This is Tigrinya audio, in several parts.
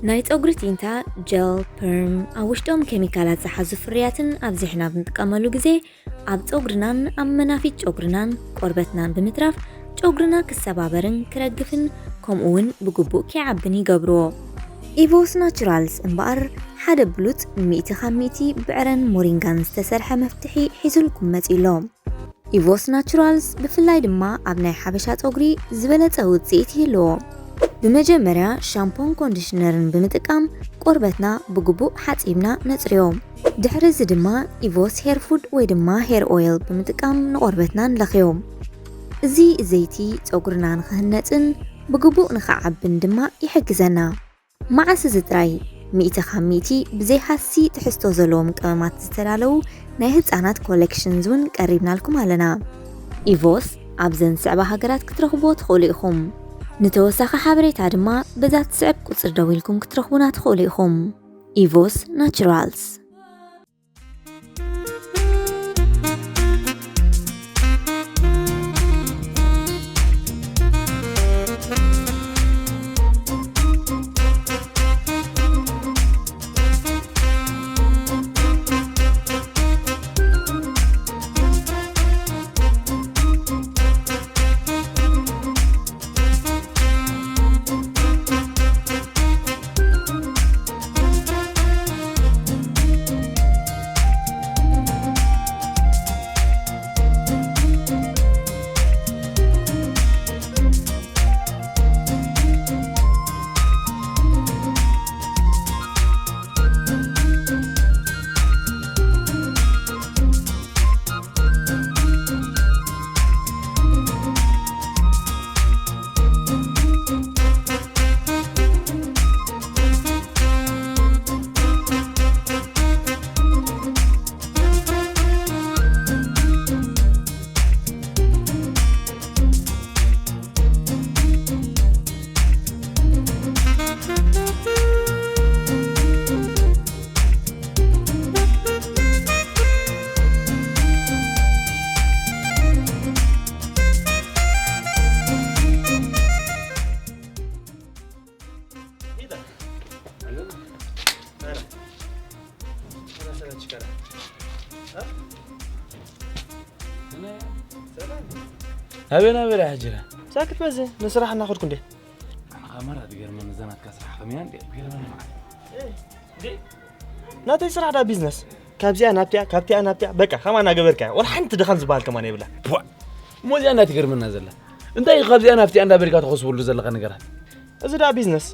ናይ ጸጉሪ ቲንታ፣ ጀል፣ ፐርም፣ ኣብ ውሽጦም ኬሚካላት ዝሓዙ ፍርያትን ኣብዚሕና ብንጥቀመሉ ግዜ ኣብ ጸጉርናን ኣብ መናፊት ጨጉርናን ቆርበትናን ብምትራፍ ጨጉርና ክሰባበርን ክረግፍን ከምኡ እውን ብግቡእ ከይዓብን ይገብርዎ። ኢቮስ ናቹራልስ እምበኣር ሓደ ብሉጽ ሚእቲ ካብ ሚእቲ ብዕረን ሞሪንጋን ዝተሰርሐ መፍትሒ ሒዙልኩም መጺኡ ኣሎ። ኢቮስ ናቹራልስ ብፍላይ ድማ ኣብ ናይ ሓበሻ ጸጉሪ ዝበለጸ ውጽኢት ይህልዎ። ብመጀመርያ ሻምፖን ኮንዲሽነርን ብምጥቃም ቆርበትና ብግቡእ ሓጺብና ነጽርዮ። ድሕሪ እዚ ድማ ኢቮስ ሄር ፉድ ወይ ድማ ሄር ኦይል ብምጥቃም ንቆርበትና ንለኽዮ። እዚ ዘይቲ ጸጉርና ንኽህነጽን ብግቡእ ንኽዓብን ድማ ይሕግዘና። መዓስ እዚ ጥራይ፣ ሚእቲ ካብ ሚእቲ ብዘይ ሃሲ ትሕዝቶ ዘለዎም ቀመማት ዝተዳለዉ ናይ ህጻናት ኮሌክሽንስ እውን ቀሪብናልኩም ኣለና። ኢቮስ ኣብዘን ዝስዕባ ሃገራት ክትረኽብዎ ትኽእሉ ኢኹም። ንተወሳኺ ሓበሬታ ድማ በዛ ትስዕብ ቁጽሪ ደዊልኩም ክትረኽቡና ትኽእሉ ኢኹም። ኢቮስ ናቹራልስ። ናበይ ናበይ ዲኻ ሕጂ? ሳክት መዚ ንስራሕ እናኸድኩ እንዴ? ኣማራ ትገርመኒ፣ እዛ ናትካ ስራሕ ከመይ እንዴ? ትገርመኒ ማለት። ናተይ ስራሕ ዳ ቢዝነስ፣ ካብዚኣ ናብቲኣ፣ ካብቲኣ ናብቲኣ፣ በቃ ከምኣ እናገበርካ እያ። ወላ ሓንቲ ድኻም ዝበሃል ከማን የብላ። ቧ! እሞ እዚኣ እንዳ ትገርመና ዘላ። እንታይ እዩ ካብዚኣ ናብቲኣ እንዳበልካ ትኸስበሉ ዘለኻ ነገራት? እዚ ዳ ቢዝነስ።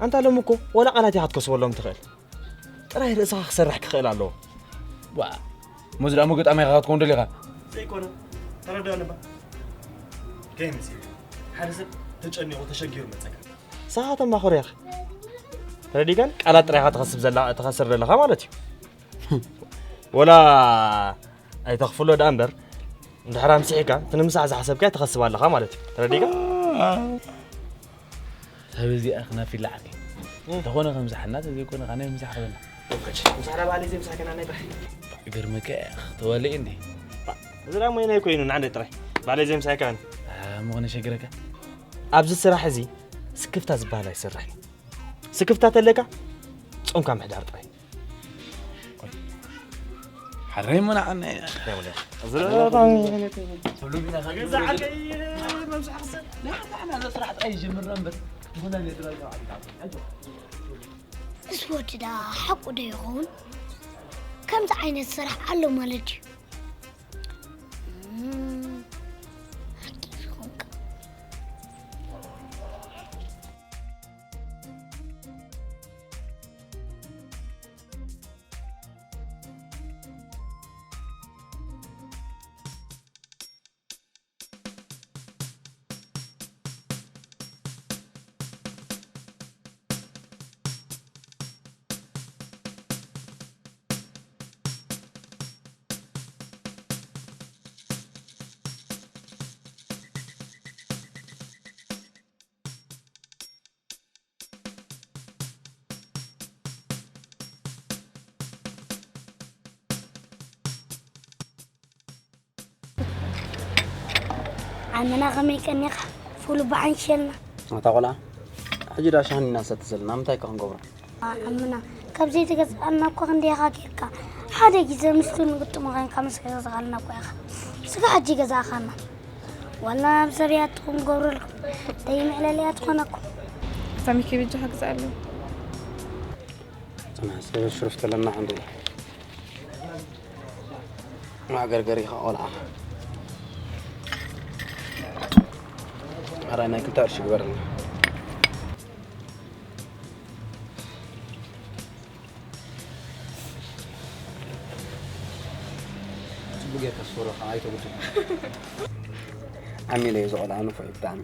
ኣንታ ሎም እኮ ወላ ቃላት ኢኻ ክትከስበሎም ትኽእል። ጥራይ ርእስኻ ክሰርሕ ክኽእል ኣለዎ። ዋ! እሞ እዚ ደኣ እሞ ገጣማይ ኢኻ ክትከውን ደሊኻ? ዘይኮነ። ተረዳእኒ እባ። ከይምሲ። ሓደ ሰብ ተጨኒቑ ተሸጊሩ መጸካ። ንስኻ ተማኽሮ ኢኻ። ተረዲእካን? ቃላት ጥራይ ኢኻ ትኸስብ ዘላ-፣ ትኸስር ዘለኻ ማለት እዩ። ወላ ኣይተኽፍሎ ደኣ እምበር፣ እንድሕር ኣምሲሕካ፣ እቲ ንምሳሕ ዝሓሰብካዮ ትኸስብ ኣለኻ ማለት እዩ። ተረዲእካ? ሰብ እዚኣ ክናፊ ይለዓል። እም። እንተኾነ ከም ዝሓና፣ ተዘይኮነ ኸዓ ናይ ምሳሕ ክበላ። ምሳሕ ዳ ባዕለይ ዘይምሳሕ ከና ናይ ጥራሕ። ይገርመካ፣ ተዋልኢ እንዴ? እዚ ዳ ሞይናይ ኮይኑ፣ ንዓንደይ ጥራይ። ባዕለይ ዘይምሳሕ ከና። አ፣ እሞ ኸነ ሸግረካ? ኣብዚ ስራሕ እዚ ስክፍታ ዝበሃል ኣይሰርሕን። ስክፍታ ተለካ፣ ጾምካ ምሕዳር ጥራይ። ሓረይ ምን ዓነ። እስ ወዲ ዳ ሓቁ ዶ ይኸውን? ከምዚ ዓይነት ስራሕ ኣሎ ማለት እዩ። እም፣ ሓቂ ዝኾንካ። ዓመና ከመይ ቀኒኻ? ፉል በዓንሸልና። ኣታ ቆልዓ፣ ሕጂ ዳ ሻሂ ኢና ንሰቲ ዘለና፣ ምንታይ ከ ክንገብሮ? ኣምና፣ ካብ ዘይትገዝኣልና እኮ ክንደይኻ ጌርካ። ሓደ ግዜ ምስቱ ንግጥሞ ኸይንካ ምስ ገዛእካልና እኮ ኢኻ። ስጋ ሕጂ ገዛእኻና። ዋላ ኣብ ሰብ እያ ትኹን ገብረልኩም። ደይ መዕለሊ እያ ትኾነኩም። ሳሚኪ ብጃ ሓግዛ ኣለዎ። ጽናሕ፣ ስለ ሽሩፍ ተለና ክንርኢ። ማዕገርገር ኢኻ ቆልዓ። ሓራይ ናይ ክልተ ቅርሺ ግበረልና። ጽቡቅ ጌርካ ስፈሮ፣ ከዓ ኣይተጉድል። ዓሚለ እዩ ዝቆልዓ ንፉዕ እዩ ብጣዕሚ።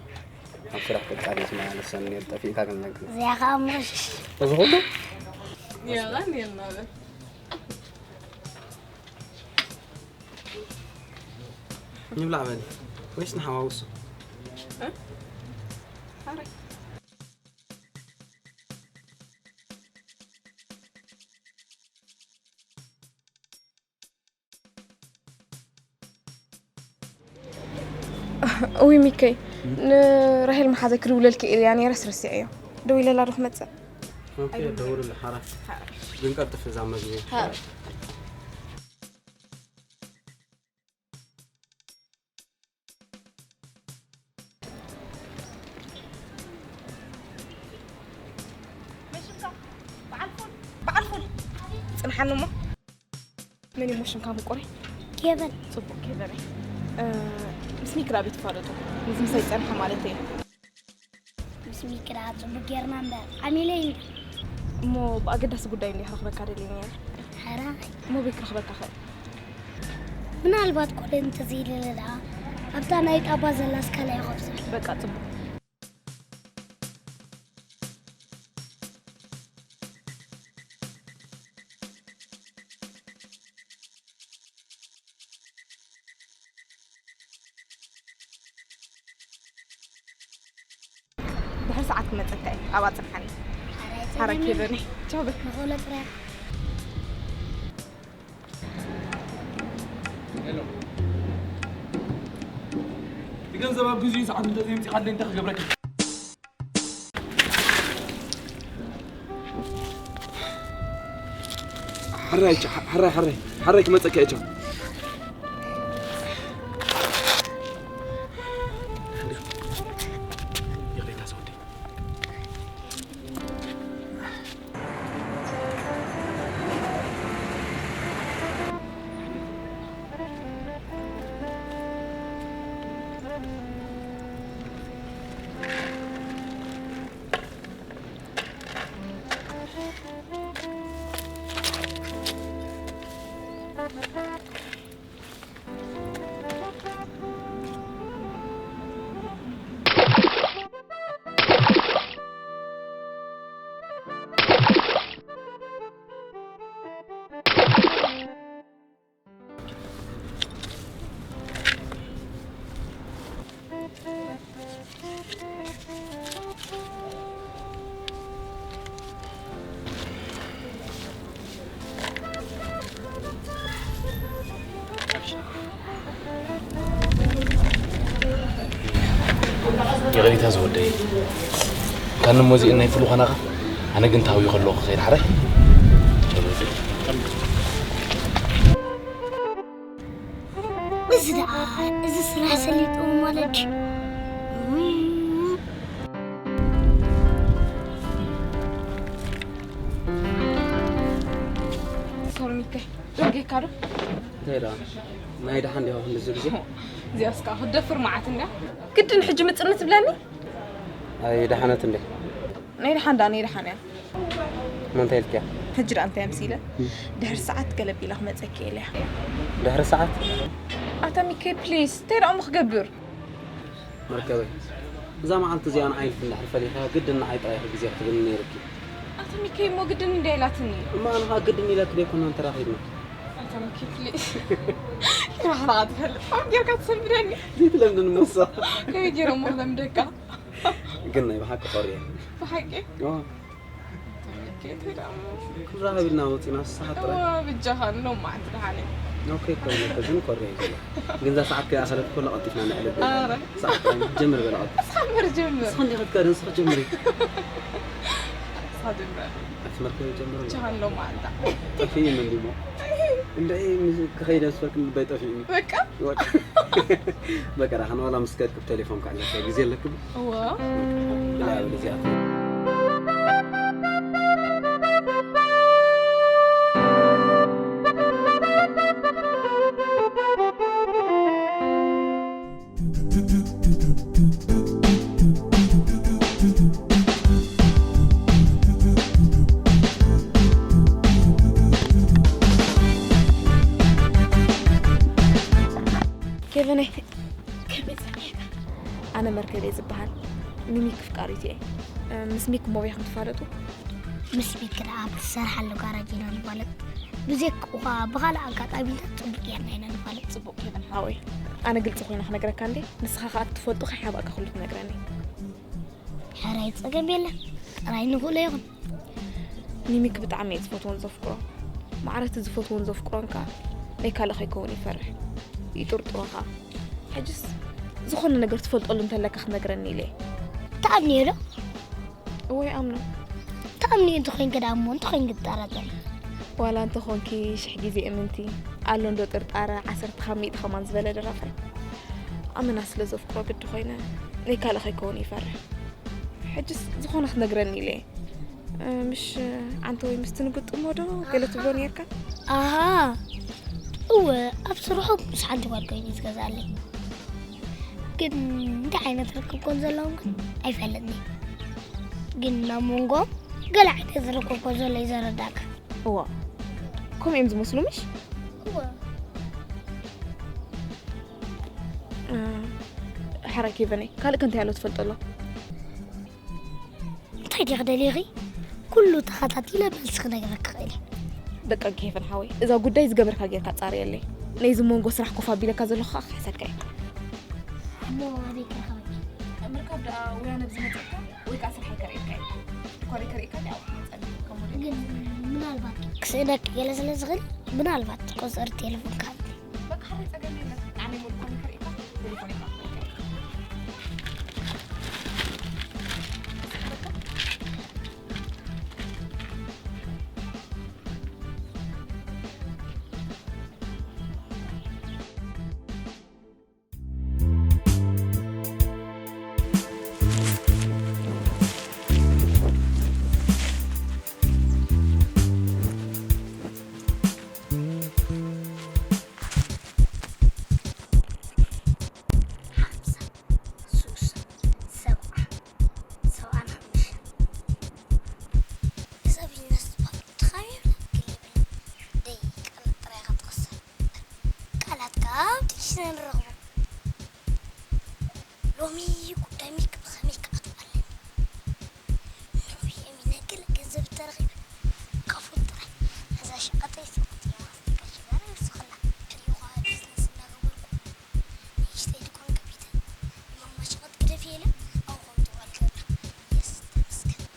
ኣብ ስራሕ ፈቃሪ ዝመላለሰኒ ነይሩ፣ ጠፊእካ ግን ነግር። እዚኣ ከዓ ምቕሽሽ። እዚ ኩሉ? የቐን የናበል። ንብላዕ በል። ወይስ ንሓዋውሶ? እ? ኣረ። እዊ ሚከይ፣ ንራሄል መሓዘ ክድውለልኪ ኢለያ ነይረስ ረሲዐዮ። ደዊለላ ዶ ክመጽእ? ኦኬ፣ ደውልላ ሓራ። ግን ቀልጥፍ እዛ መግቢ። በዓል ፉል፣ በዓል ፉል። ጽንሓኒ እሞ። መን እዩ ሽምካ ምቁረይ? ኬቨን። ጽቡቅ ኬቨን። እ፣ ምስ ሚክራ ቤት ትፋለጡ? ምስ ምሳይ ጸንሐ ማለት እየ። ምስ ሚክራ ጽቡቅ ጌርና እምበር ዓሚለ እዩ። እሞ ብኣገዳሲ ጉዳይ እንዲያ ክረኽበካ ደልየ ነይረ። ሕራይ። እሞ ቤት ክረኽበካ ኸእል? ምናልባት ኮለ እንተዘይለለ ደኣ ኣብታ ናይ ጣባ ዘላ ስካላ ይኸብሳ። በቃ ጽቡቅ። ድሕሪ ሰዓት ክመጸካ እየ። ኣብኣ ጽንሓኒ። ሓራይ ኬቨን። ቻው በል። ንኸሎ ጥራይ። ንገንዘብ ኣብ ግዜኡ ሰዓት እንተዘይምጺኻለይ እንታይ ክገብረካ? ሓራይ፣ ሓራይ፣ ሓራይ፣ ሓራይ ክመጸካ እየ። ይቕሬታ ሰውዲ። ይቕሬታ ዝወደይ፣ ካን ሞዚ ናይ ፍሉ ኾናኻ፣ ኣነ ግን ታዊ ከለኹ ክኸይድ ሓራይ። እዚ ደኣ፣ እዚ ስራሕ ሰሊጡ ማለት ድዩ? ሶሪ ሚከይ፣ ደርጌካ ዶ? እንታይ ደኣ? ናይ ደሓን ዲኻ ክንድዚ ግዜ? እዚኣስ ከኣ ክትደፍር መዓት እንድያ። ግድን ሕጂ ምጽኒ ትብለኒ? ኣይ ደሓነት እንዴ? ናይ ደሓን ደኣ ናይ ደሓን እያ። እሞ እንታይ ኢልክያ? ሕጂ ደኣ እንታይ ኣምሲለ? ድሕሪ ሰዓት ገለ ቢላ ክመጸኪ እየ ኢለያ። ድሕሪ ሰዓት? ኣታ ሚከይ ፕሊስ፣ እንታይ ደኣ እሞ ክገብር? መርከበይ፣ እዛ መዓልቲ እዚኣ ንዓይ ኢልኪ እንድሕር ፈሊኽያ፣ ግድን ንዓይ ጥራይ ኢኺ ግዜ ክትብኒ ነይርኪ። ኣታ ሚከይ እሞ ግድን እንድያ ኢላትኒ። እሞ ኣነ ኸኣ ግድን ኢለኪ ደይኮነን ተራኺብና። ኣታ ሚከይ ፕሊስ። ይባህራ ትፈልጥ። ከም ጌርካ ትሰንብደኒ። ዘይትለምድኒ እሞ እሳ። ከመይ ገይረ እሞ ክለምደካ? ግን ናይ ብሓቂ ኮርየ። ብሓቂ? ኦ። ኣታ ሚከይ እንታይ ደኣ እሞ? ክንራኸብ ኢልና ወጺና ንስኻ ጥራይ። እዋ ብጃኻ ሎም መዓልቲ ደሓን እየ። ኦኬ፣ ኮሪያ ከዝን ኮሪያ እዩ ዘሎ። ግን እዛ ሰዓት ከይኣኸለት ከሎ ቀልጢፍና ንዕለብ። ኣረ። ሰዓት ጥራይ ጀምር በላ ቀልጢፍ። እስኻ እምበር ጀምር። እስኻ እንዲኻ ክትከድ፣ ንስኻ ጀምሪ። እስኻ ጀምር። ኣቲ መርከብ ጀምር። ቻሃን ሎ ማንታ። ጠፊእኒ እንዲሞ። እንደ ምስ ክኸይድ ኣስፈልክ ልበይ ጠፊእኒ። በቃ። በቃ። በቃ፣ ዳኸን ዋላ ምስ ከድክ ብቴሌፎን ከኣለካ ግዜ ኣለክን? እወ። ብላ ብልዚኣ። ኬቨነይ፣ ከመይ ጸኒሕካ? ኣነ መርከብ እየ ዝበሃል። ሚሚክ ፍቃሪት እየ። እ፣ ምስ ሚክ እሞ በይኹም ትፋለጡ? ምስ ሚክ ደኣ ኣብ ትሰርሓሉ ጋራጅ ኢና ንፋለጥ። ብዘይክኡ ኸኣ ብኻልእ ኣጋጣሚታት ጽቡቕ ጌርና ኢና ንፋለጥ። ጽቡቕ ኬቨን ሓወይ፣ ኣነ ግልጺ ኮይነ ክነግረካ እንዴ፣ ንስኻ ኸኣ እትፈልጦ ከይሓባእካ ኩሉ ትነግረኒ። ሕራይ ጸገም የለን። ጥራይ ንኽእሎ ይኹን። ሚሚክ ብጣዕሚ እየ ዝፈትዎን ዘፍቅሮ። ማዕረ እቲ ዝፈትዎን ዘፍቅሮን ከኣ ናይ ካልእ ከይከውን ይፈርሕ። ይጥርጥሮ ከኣ። ሕጅስ ዝኾነ ነገር ትፈልጠሉ እንተለካ ክትነግረኒ ኢለ እየ። ትኣምንዮ ዶ? እወ ይኣምኖ። ትኣምንዮ እንተኾይንኪ ደኣ እሞ እንተኾይንኪ ትጠራጠሪ? ዋላ እንተኾንኪ ሽሕ ግዜ እምንቲ፣ ኣሎ እንዶ ጥርጣረ ዓሰርተ ካብ ሚእቲ ከማን ዝበለ ደራፋይ። ኣመና ስለ ዘፍቅሮ ግዲ ኮይነ ናይ ካልእ ከይከውን ይፈርሕ። ሕጅስ ዝኾነ ክትነግረኒ ኢለ እየ። እ፣ ምሽ ዓንተ ወይ ምስ ትንግጥሞ ዶ ገለ ትብሎ ነርካ? ኣሃ፣ እወ፣ ኣብ ስርሑ ምስ ሓንቲ ጓል ኮይኑ እዩ ዝገዝኣለይ። ግን እንታይ ዓይነት ርክብ ኮን ዘለዎም ግን ኣይፈልጥን እየ። ግን ናብ መንጎኦም ገለ ዓይነት ርክብ ኮን ዘሎ እዩ ዘረዳእካ። እዋ፣ ከምኡ እዮም ዝመስሉ ምሽ? እወ። እ፣ ሕራይ ኬቨነይ፣ ካልእ ከ እንታይ ኣሎ ትፈልጠሎ? እንታይ ዲኺ ደሊኺ? ኩሉ ተኸታቲለ መልሲ ክነግረካ ክእል እየ። በቃ ኬቨን ሓወይ፣ እዛ ጉዳይ ዝገበርካ ጌርካ ጻርየለይ። ነዚ መንጎ ስራሕ ኮፍ ኣቢለካ ዘለኹ ከኣ ክሕሰካ እየ። እሞ ኣበይ ክረኸበኪ? ምርካብ ደኣ ወይ ኣነ ብዝመጸካ ወይ ከኣ ስራሕ ኣይከርእየካ እየ። ድኳን ኣይከርእየካ እየ፣ ኣብኡ ክመጸኒ። ከምኡ ድዩ? ግን ምናልባት ክስእነኪ ገለ ስለ ዝኽእል፣ ምናልባት ቁጽሪ ቴሌፎንካ ሃበኒ። በቃ፣ ሓንቲ ጸገም የለን። ንዓነይ እሞ ድኳን ኣይከርእየካ፣ ቴሌፎን ኣይከርእየካ። ሓምሳ፣ ሱሳ፣ ሰብዓ፣ ሰብዓን ሓሙሽተን። እዛ ቢዝነስ ትበሃል ትኻየድ ክልብል ደይ ቃላት ጥራይ ኢኻ ትኸስር። ቃላት ካብ ዲክሽነሪ ረኽቦ። ሎሚ ጉዳይ ሚክ ብኸመይ ክኣትዎ ኣለኒ? ንዑ የሚነ ገለ ገንዘብ ተረኺበ። ካፉ ጥራይ። እዛ ሸቐጠይ ስቕቲ እያ። ማስቲካ ሽጋራ ይውስኸላ። ሕልዩ ኸኣ ቢዝነስ እናገበርኩ። ንእሽተይ ድኳን ከፊተ። ማማ ሸቐጥ ግደፊ ኢለ። ኣብኡ ከም ጥቕዓል ገብራ። የስ፣ ተመስገን።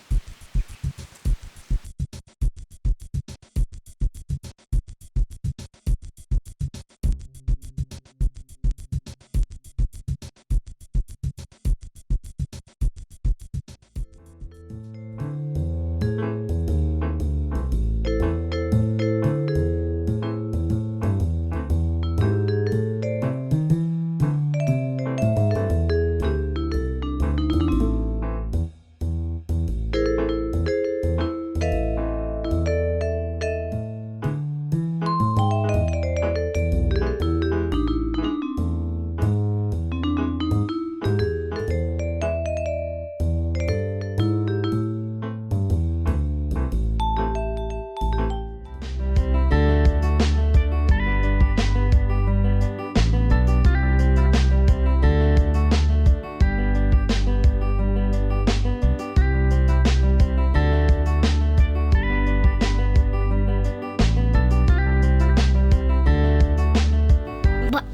ባ-፣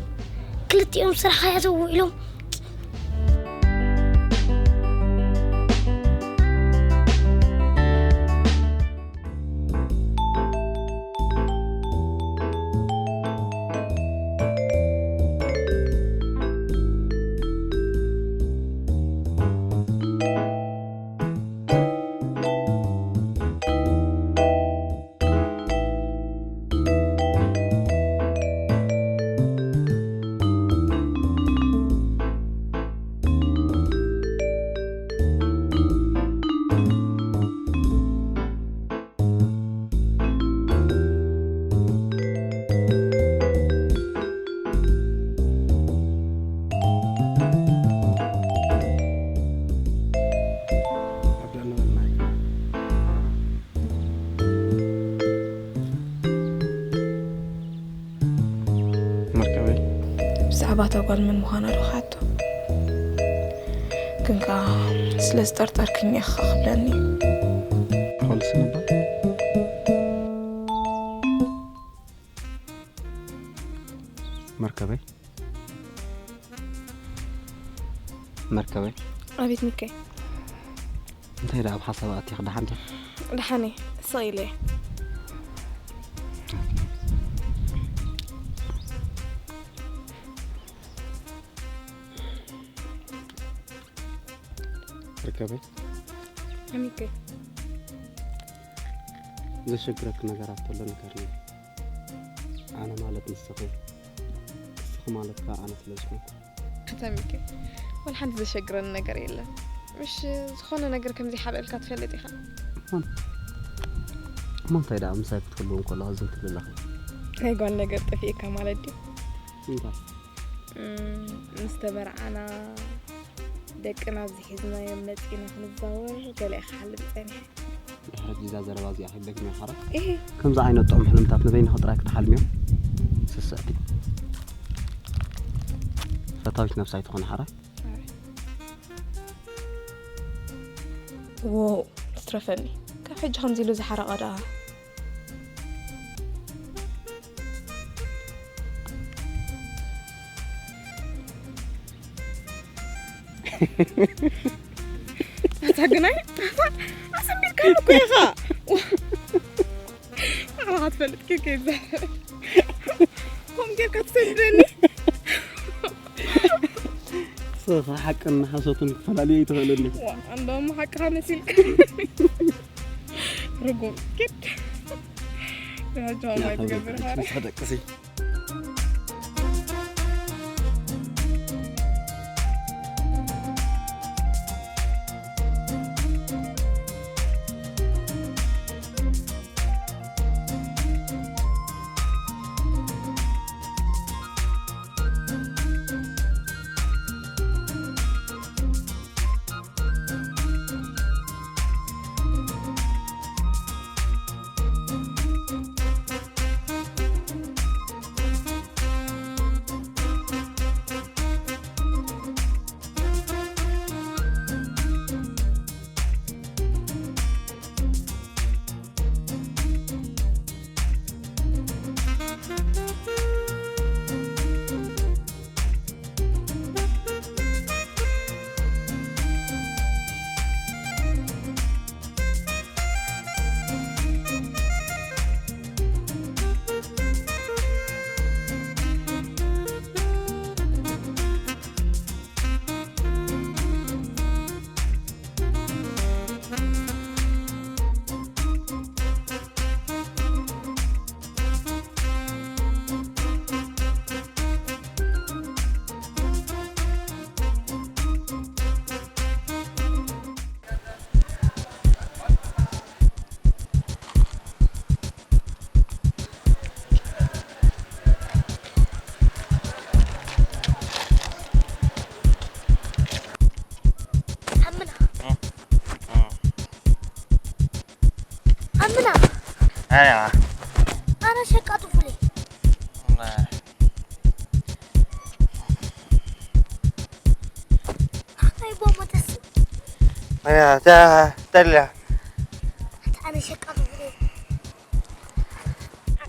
ክልቲኦም ስራሕ ከያዘው ኢሎም። ብዛዕባ እታ ጓል መን ምዃና ዶ ክሓቶ? ግን ከኣ ስለ ዝጠርጠርክኒ ኢኻ ክብለኒ። ፖሊስ ነበር? መርከበይ? መርከበይ? ኣቤት ሚካኤል። እንታይ ደኣ ኣብ ሓሳብ ኣቲኺ? ደሓን ዲኺ? ደሓን እየ። ስቕ ኢለ እየ። መርከበይ? ሚካኤል። ዘሸግረኪ ነገራት ተሎ ንገርኒ። ኣነ ማለት ንስኺ፣ ንስኺ ማለት ከኣ ኣነ ስለ ዝኾንኩ። ኣታ ሚኪ፣ ወላ ሓንቲ ዘሸግረኒ ነገር የለን። ምሽ ዝኾነ ነገር ከም ዘይሓብአልካ ትፈልጥ ኢኻ። እሞ፣ እሞ እንታይ ደኣ ምሳይ ክትህልው እንከለኻ ዝም ትብል ኣለኻ? ናይ ጓል ነገር ጠፊእካ ማለት ድዩ? እንታይ? እም፣ ምስ ተመርዓና ደቅና ኣብዚ ሒዝናዮም መጺና ክንዛወር ገለ ኢኻ ሓልም ጸኒሐ። ድሕሪ እዛ ዘረባ እዚኣ ከይደግምያ ሓራ። እህ። ከምዚ ዓይነት ጥዑም ሕልምታት ንበይንኺ ጥራይ ክትሓልምዮ ስስዕቲ። ፈታዊት ነብሳ ኣይትኾኒ ሓራ። ኣይ። ዎው፣ ትትረፈኒ። ካብ ሕጂ ከምዚ ኢሉ ዝሓረቐ ደኣ። ኣታ ግናይ፣ ኣታ ኣሰንቢድካኒ እኮ ኢኻ። ባዕልኻ ትፈልጥ ኬፍ ኬፍ ዘ-፣ ከምኡ ጌርካ ትሰድረኒ። ንስኻ ሓቅን ሓሶትን ክትፈላልዮ ኣይትኽእልን ኢኻ። ዋ፣ እንደውም ሓቅኻ መሲልካ። ርጉም ኪድ። ያ ጃማ ያ ይትገብር ሓብረተሰብ ሓረ። ተደቅሲ። ኣምና። ኣምና። ኣያ። ኣነ ሸቃጡ ፍሌ። ኣይ፣ ቦ መተስ። ኣያ፣ ታ-፣ ተላ። ኣነ ሸቃጡ ፍሌ።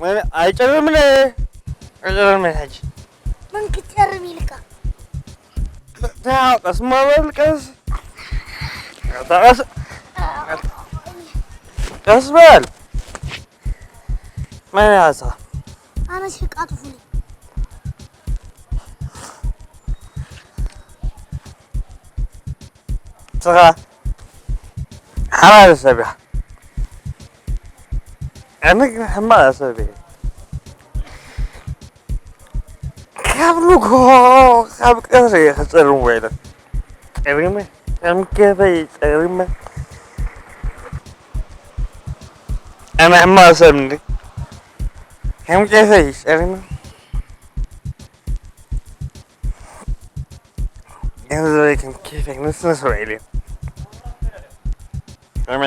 ወይኔ፣ ኣይጨርምን፣ ኣይጨርምን ሕጂ። መን ክትጨርም ኢልካ? ታ-፣ ቀስ ማ በል፣ ቀስ። ታ-፣ ቀስ። ቀስ በል። መን እያ እሳ? ኣነ ሸቃጡ ፍሉይ። ንስኻ ሓላል ሰብ ኢኻ። ኣነ ግን ሕማቕ ሰብ እየ። ካብ ንግሆ ካብ ቀትሪ እየ ክጸርም ውዒለ። ጸሪመ፣ ከም ገበይ ጸሪመ። ኣነ ሕማቕ ሰብ እንዲ። ከም ገበይ ጸሪመ። ገንዘበይ ከም ኬፈይ ምስምስ ውዒለ። ጸሪመ።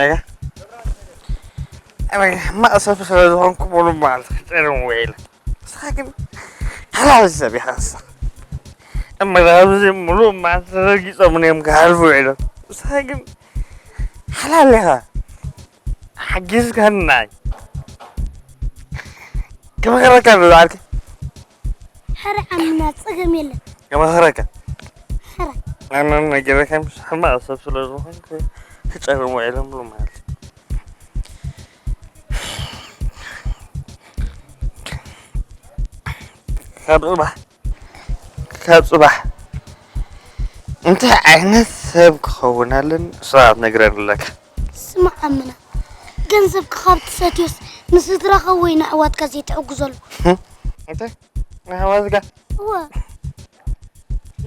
ኣነ ሕማቕ ሰብ ስለ ዝኾንኩ ሙሉ መዓልቲ ክጸርም ውዒለ። ንስኻ ግን ሓላል ሰብ ኢኻ ንስኻ። እምበር ኣብዚ ምሉእ መዓልቲ ረጊጾምን እዮም ክሓልፉ ውዒሎም። ንስኻ ግን ሓላል ኢኻ። ሓጊዝካናይ። ክመኽረካ ዶ ዝዓልከ? ሕረ ዓምና ጸገም የለን። ክመኽረካ። ሕረ። ኣነ ነጊረካ ምስ ሕማቕ ሰብ ስለ ዝኾንኩ ክጨርም ውዒሎም ብሎ ማለት እዩ። ካብ ጽባሕ ካብ ጽባሕ እንታይ ዓይነት ሰብ ክኸውን ኣለኒ ንስኻ ክትነግረኒ ኣለካ። ስማዕ ኣምና፣ ገንዘብካ ካብ ትሰትዮስ ንስድራኻ ወይ ንኣሕዋትካ ዘይትሕግዘሉ? እንታይ? ንኣሕዋትካ? እወ።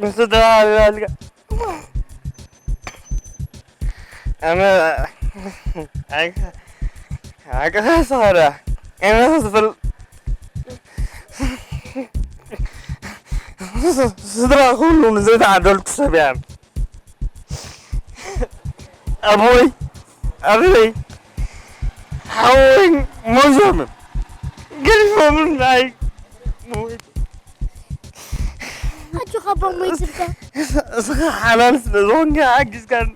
ንስድራኻ ኣልጋ? እወ። ኣነ ኣይ ኣቀሳሰራ ኣነ ዝብል ስድራ ኩሉ ንዘይተዓደልኩ ሰብ እያ። ኣቦይ ኣደይ ሓወይ ሞዞምን ገዲፎምን ናይ ኣጆኻ ኣቦ ሞይትልካ። እስኻ ሓላል ስለ ዝኾንካ ሓጊዝካኒ።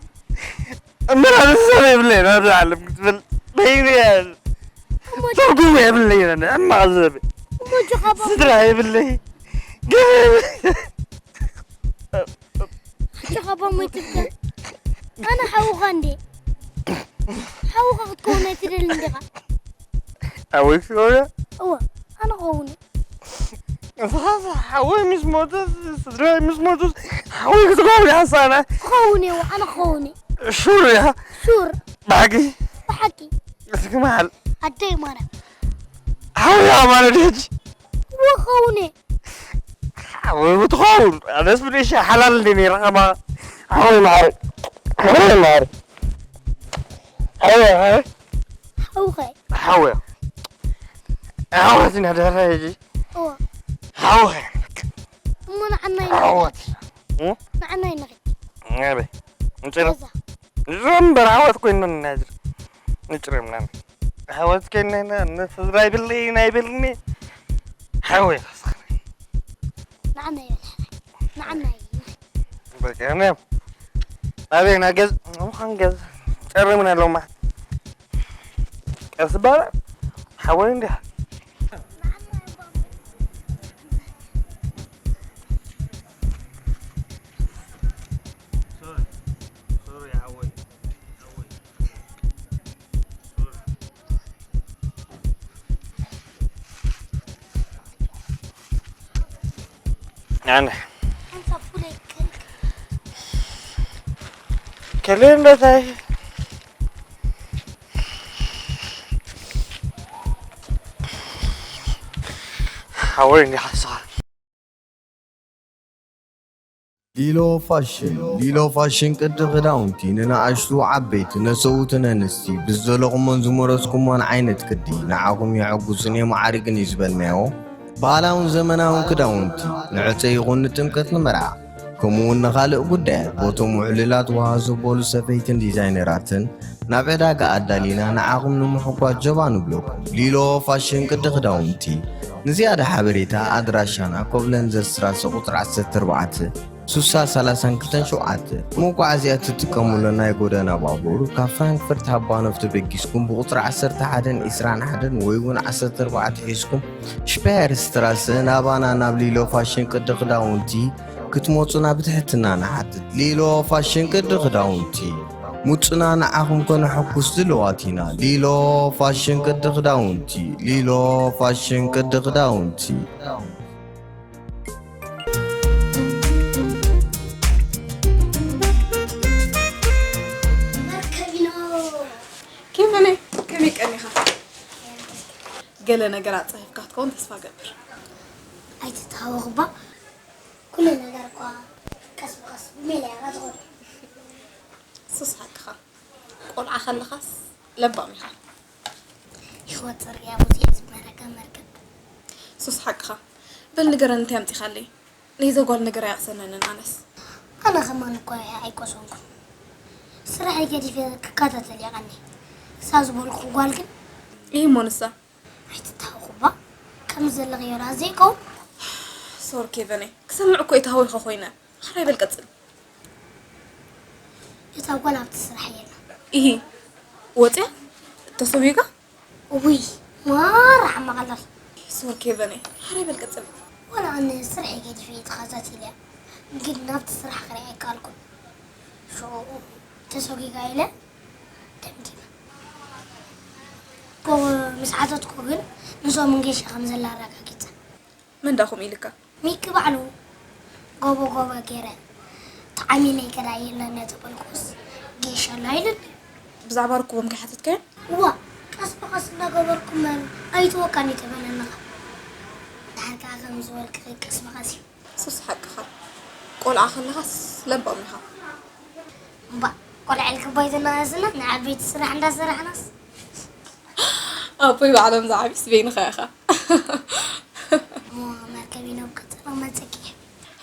እምበር ኣነ ሰብ የብለይን ኣብዚ ዓለም ክትብል በይኑ እየ። እሞ ትርጉም የብለይን ኣነ ሕማቕ ሰብ። እሞ ኣጆኻ ኣቦ ስድራ የብለይ። ገለ የብለይ። ኣጆኻ ኣቦ ሞይትልካ። ኣነ ሓውኻ እንዴ? ሓውኻ ክትከውን ኣይትደልን ዲኻ? ሓወይ ክትከውን እያ? እወ፣ ኣነ ክኸውን እየ። ንስኻስ ሓወይ ምስ ሞተስ ስድራይ ምስ ሞቱስ ሓወይ ክትከውን እያ ንስኻ? ክኸውን እየ፣ ኣነ ክኸውን እየ። ሹር እያ? ሹር። ብሓቂ? ብሓቂ። እስኪ መሓል። ኣደይ ማርያም። ሓወይ እያ ማለት ሕጂ? እወ፣ ክኸውን እየ። ሓወይ ክትኸውን። ኣነስ ብንእሽተይ ሓላል እንደ ነይረ ከማ። ሓወይ ማዕረ። ሓወይ ማዕረ። ሓወይ፣ ሓወይ። ሓወይ። ሓወይ። ኣሕዋት ኢና ደሓር ሕጂ። እወ። ሓወይ። እሞ ንዓና ኢና። ኣሕዋት። እ? ንዓና ኢና። ኣበይ? ንጭረ። ገዛ። ንጭረ እምበር ኣሕዋት ኮይንና ኢና ሕጂ። ንጭረ ምናምን። ኣሕዋት ኮይንና ኢና፣ ንስድራ ይብለይ፣ ናይ ይብልኒ። ሓወይ። ንዓና ይበል። ንዓና እዩ። በቃ፣ እኔ ናበይ? ናብ ገዛ፣ ምዃን ገዛ። ጨርምና ኣለዉ ማለት። ቀስ በል። ሓወይ እንዲያ። ሶሪ፣ ሶሪ፣ ሓወይ። ኣነ ሓንሳብ ፉለይ ከልክ። ከልክ እንደታይ? ሓወይ እንዲኻ ንስኻ። ሊሎ ፋሽን። ሊሎ ፋሽን ቅዲ ክዳውንቲ ንንኣሽቱ ዓበይቲ፣ ነሰውትን ኣንስቲ፣ ብዝደለኹሞን ዝመረጽኩሞን ዓይነት ቅዲ ንዓኹም የሐጉስን የመዓርግን እዩ ዝበልናዮ። ባህላውን ዘመናውን ክዳውንቲ ንዕጸ ይኹን ንጥምቀት ንመርዓ፣ ከምኡ እውን ንኻልእ ጉዳያት ቦቶም ውዕሉላት ወሃ ዘበሉ ሰፈይትን ዲዛይነራትን ናብ ዕዳጋ ኣዳሊና ንዓኹም ንምሕጓስ ጀባ ንብለኩም። ሊሎ ፋሽን ቅዲ ክዳውንቲ። ንዝያዳ ሓበሬታ ኣድራሻና ኮብለንዘር ስትራሰ ቁጽሪ ዓሰርተ ኣርባዕተ፣ ስሳ ሰላሳን ክልተን ሸውዓተ። መጓዓዝያ እትጥቀሙሉ ናይ ጎደና ባቡር ካብ ፍራንክፈርት ሃባኖፍ ተበጊስኩም ብቁጽሪ ዓሰርተ ሓደን ዕስራን ሓደን ወይ እውን ዓሰርተ ኣርባዕተ ሒዝኩም ሽፓየር ስትራሰ ናባና ናብ ሊሎ ፋሽን ቅዲ ክዳውንቲ ክትመጹና ብትሕትና ንሓትት። ሊሎ ፋሽን ቅዲ ክዳውንቲ። ምጹና ንዓኹም ከነሐጉስ ድሉዋት ኢና። ሊሎ ፋሽን ቅዲ ክዳውንቲ። ሊሎ ፋሽን ቅዲ ክዳውንቲ። መርከቢኖ። ኬቨነይ፣ ከመይ ቀኒኻ? ገለ ነገር ኣጽሒፍካ ክትከውን ተስፋ እገብር። ኣይትተሃወኽ እባ። ኩሉ ነገር እኳ ቀስ ብቐስ ብሜላ እያ ዝኸዶ። ሱስ ሓቅኻ። ቆልዓ ከለኻስ ለባም ኢኻ። ህይወት ጽርግያ ብዙሕ ዝበረከ መርከብ። ሱስ ሓቅኻ። በል ንገረኒ እንታይ ኣምጺኻለይ? ናይዛ ጓል ነገር ኣይቕሰነንን ኣነስ። ኣነ ከማን እኳ ኣይቆሰንኩን። ስራሐይ ገዲፈ ክከታተል እየ ቀንየ። እሳ ዝበልኩ ጓል ግን። እሂ እሞ ንሳ? ኣይትታወኹ እባ። ከምዚ ዘለኽዮ ደኣ ዘይከውን። ሶሪ ኬቨነይ፣ ክሰምዕ እኮ እየ ተሃዊኸ ኮይነ። ሓራይ በል ቀጽል። እታ ጓል ኣብቲ ስራሕ የላ። ኢሂ፣ ወጽያ? ተሰጒጋ? ውይ፣ ማራ ሓማቕ ኣለኺ። ሶሪ ኬቨነይ፣ ሓራይ በል ቀጽል። ዋላ ኣነ ስርሐይ ገዲፈ እየ ተኸታቲለ፣ ግን ናብቲ ስራሕ ክሪኣ ኣይከኣልኩን። ሽዑ ተሰጒጋ ኢለ ደምዲመ። ጎቦ ምስ ሓተትኩ ግን ንሶምን ጌሻ ከም ዘላ ኣረጋጊጸ። መን ዳኹም ኢልካ? ሚኪ ባዕሉ ጎቦ ጎቦ ገይረ ተዓሚለይ ከዳ የለን እየ ተበልኩስ ጌሻ ኣሎ ኣይልኒ። ብዛዕባ ርክቦም ከይሓተትካዮ? እዋ ቀስ ብቐስ እናገበርኩ እምበር ኣይትወካን እዩ ተበለለኻ። ድሓር ከዓ ከም ዝበልክ ቀስ ብቐስ እዩ። ሱስ ሓቅኻ ቆልዓ ከለኻስ ለባም ኢኻ። እምባእ ቆልዓ ኢልክባይ ዝናሃስና ንዓበይቲ ስራሕ እንዳሰራሕናስ ኣቦይ ባዕሎም ዝዓብዩስ በይንኻ ኢኻ። እሞ መርከቢ ናብ ቀጸሎ መጸኪ።